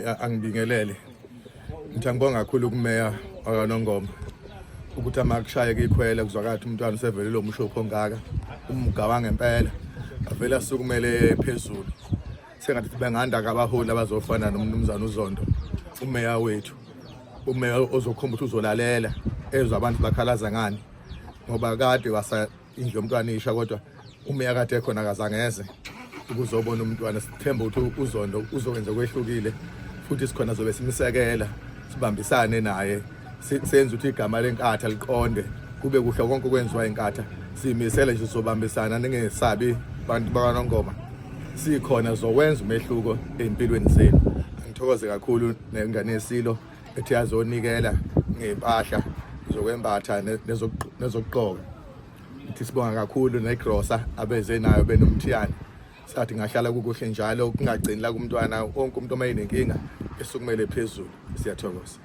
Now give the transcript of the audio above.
Angibingelele. Ngithi angibonga kakhulu kumeya wakaNongoma ukuthi amakushayeka ikhwele kuzwakala ukuthi umntwana usevelele umshophi ongaka umga wangempela avele asukumele phezulu. Sengathi benganda kabaholi abazofana nomnumzane uZondo umeya wethu, umeya ozokhomba ukuthi uzolalela ezwa abantu bakhalaza ngani, ngoba kade wasa indlu yomntwana isha, kodwa umeya kade ekhona akazange eze ukuzobona umntwana. Sithemba ukuthi uZondo uzokwenza kwehlukile futhi sikhona zobe simsekela, sibambisane naye, senze ukuthi igama leNkatha liqonde kube kuhle konke okwenziwa iNkatha. Siyimisele nje, sizobambisana, ningesabi bantu bakaNongoma, sikhona zokwenza umehluko ey'mpilweni zenu. Ngithokoze kakhulu nengane yeSilo ethi yazonikela ngey'mpahla zokwembatha nezokugqoka. Ngithi sibonga kakhulu negrosa abeze nayo benoMthiyane. Sathi ngahlala kukuhle njalo, kungagcini la kumntwana, wonke umuntu uma enenkinga esukumele phezulu. Siyathokoza.